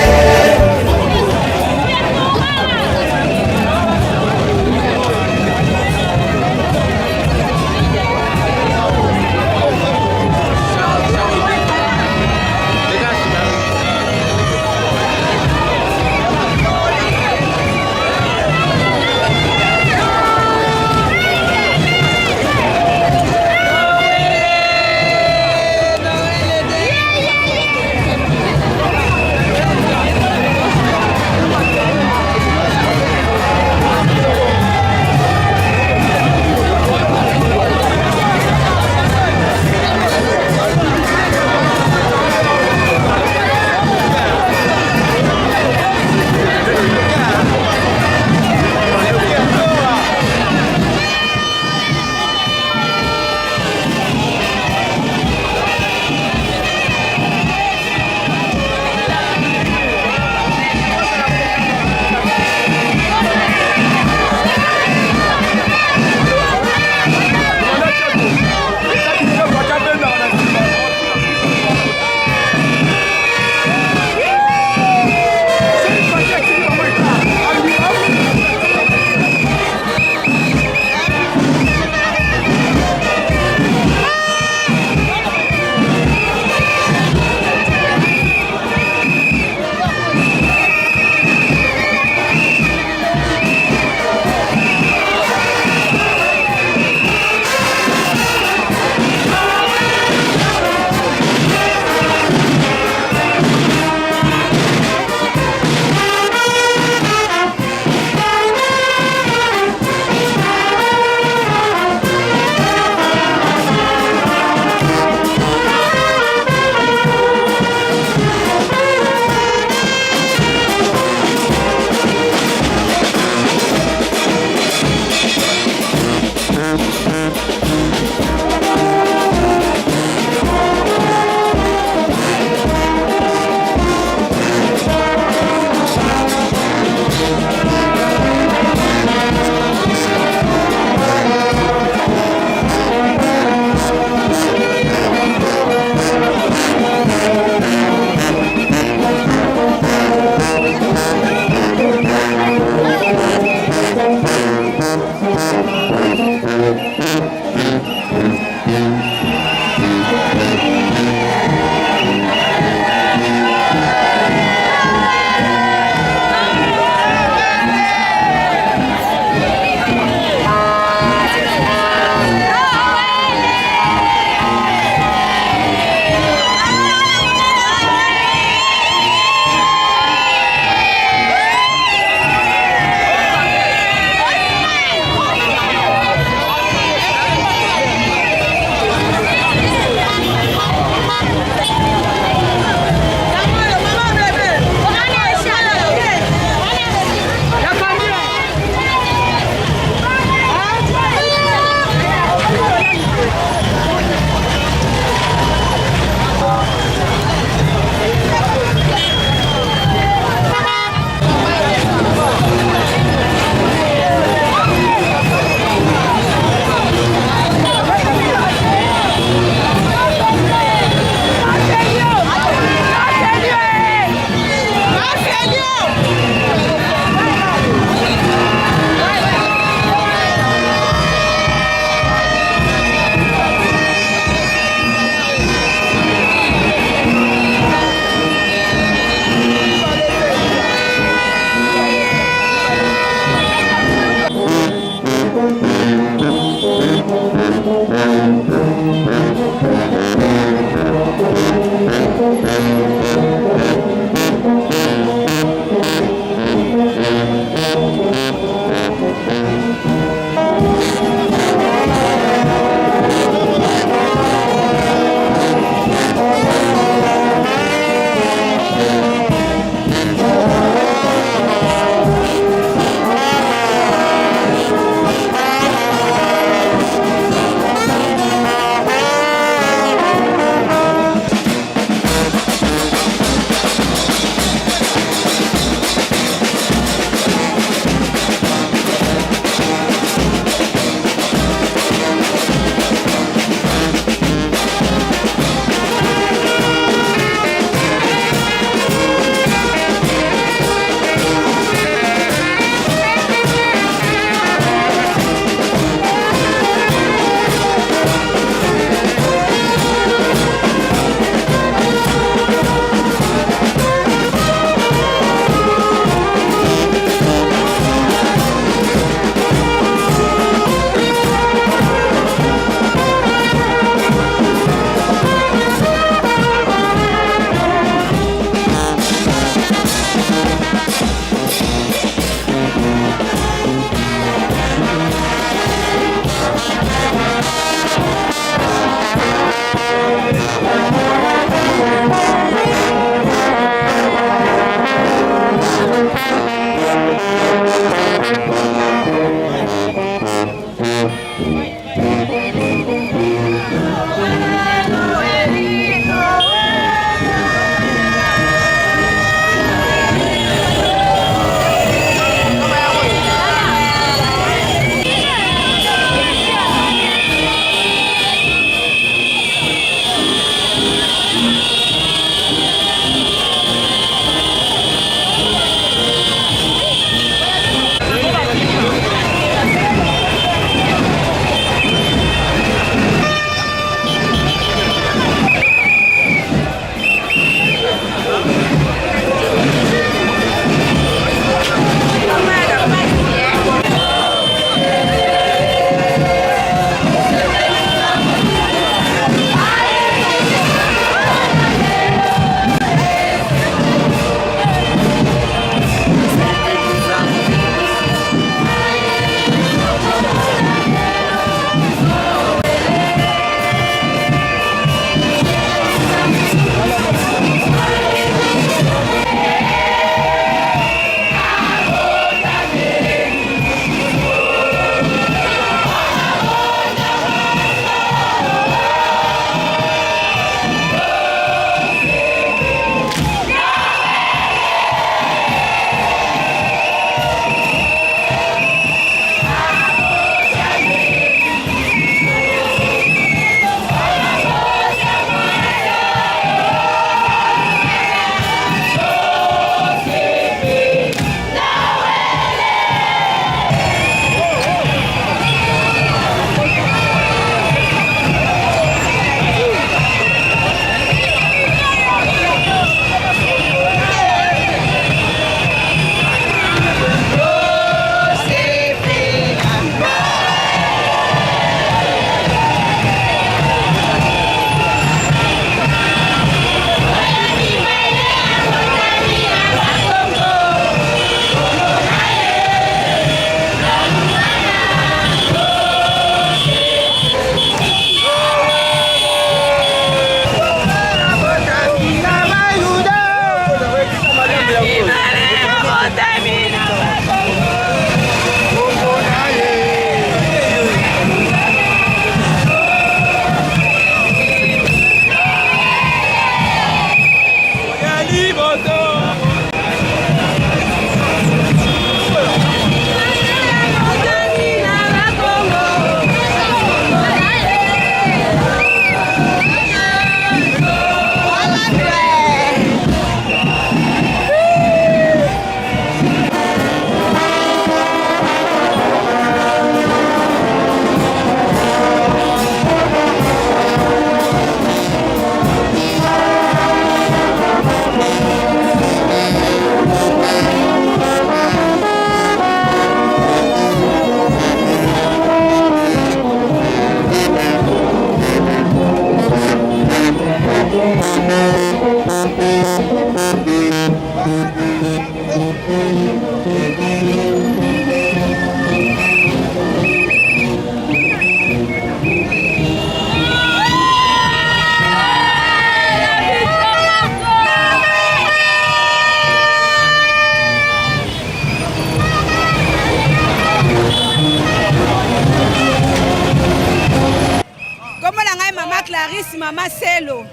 Clarisse Mama Selo.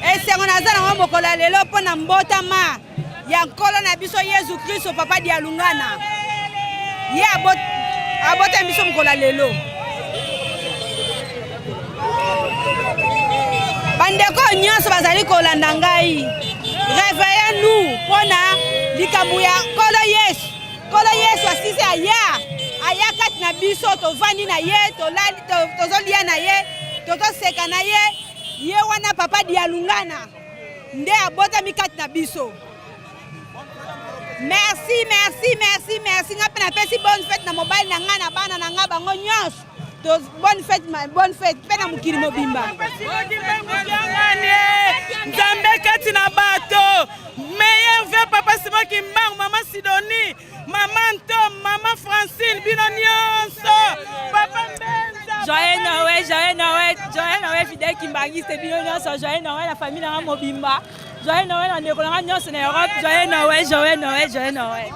Esengo naza nango mokolo ya lelo mpo na mbotama ya nkolo na biso Yesu Kristo Papa Dialungana. Ye abotami biso mokolo ya lelo. Bandeko nyonso bazali kolanda ngai, reveillez nous mpo na likambo ya nkolo Yesu. Nkolo Yesu asisi aya, aya kati na biso, tovandi na ye, tolali, tozolia na ye, tozoseka na ye. Ye wana Papa Dialungana nde abotami kati na biso. Merci, merci, merci, merci. Nga mpe napesi bonne fête na mobali na nga na bana na nga bango nyonso. Bonne fête, bonne fête mpe na mokili mobimba. Nzambe kati na bato. Meilleur vœu papa Simon Kimbangu, maman Sidonie, maman Ntom, maman Francine, bino nyonso. Papa Mbenza. Joyeux Noël, joyeux Noël, joyeux Noël fidèle kimbanguiste bino nyonso, joyeux Noël la famille na nga mobimba. Joyeux Noël na ndeko na nga nyonso na Europe, joyeux Noël, joyeux Noël, joyeux Noël.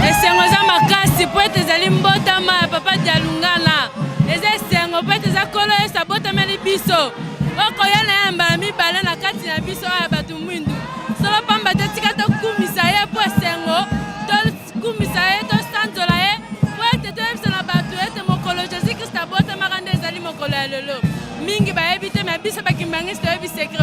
Esengo eza makasi mpo ete ezali mbotama ya papa Dialungana. Eza esengo mpo ete eza Nkolo Yesu abotameli biso. Okoya na ye mbala mibale na kati na biso oyo ya bato mwindu. Solo pamba te, tika tokumisa ye mpo esengo, tokumisa ye, tosanzola ye mpo ete toyebisa na bato ete mokolo Jesus Christ abotamaka nde ezali mokolo ya lelo. Mingi bayebi te, me biso bakimbangisi toyebi secret.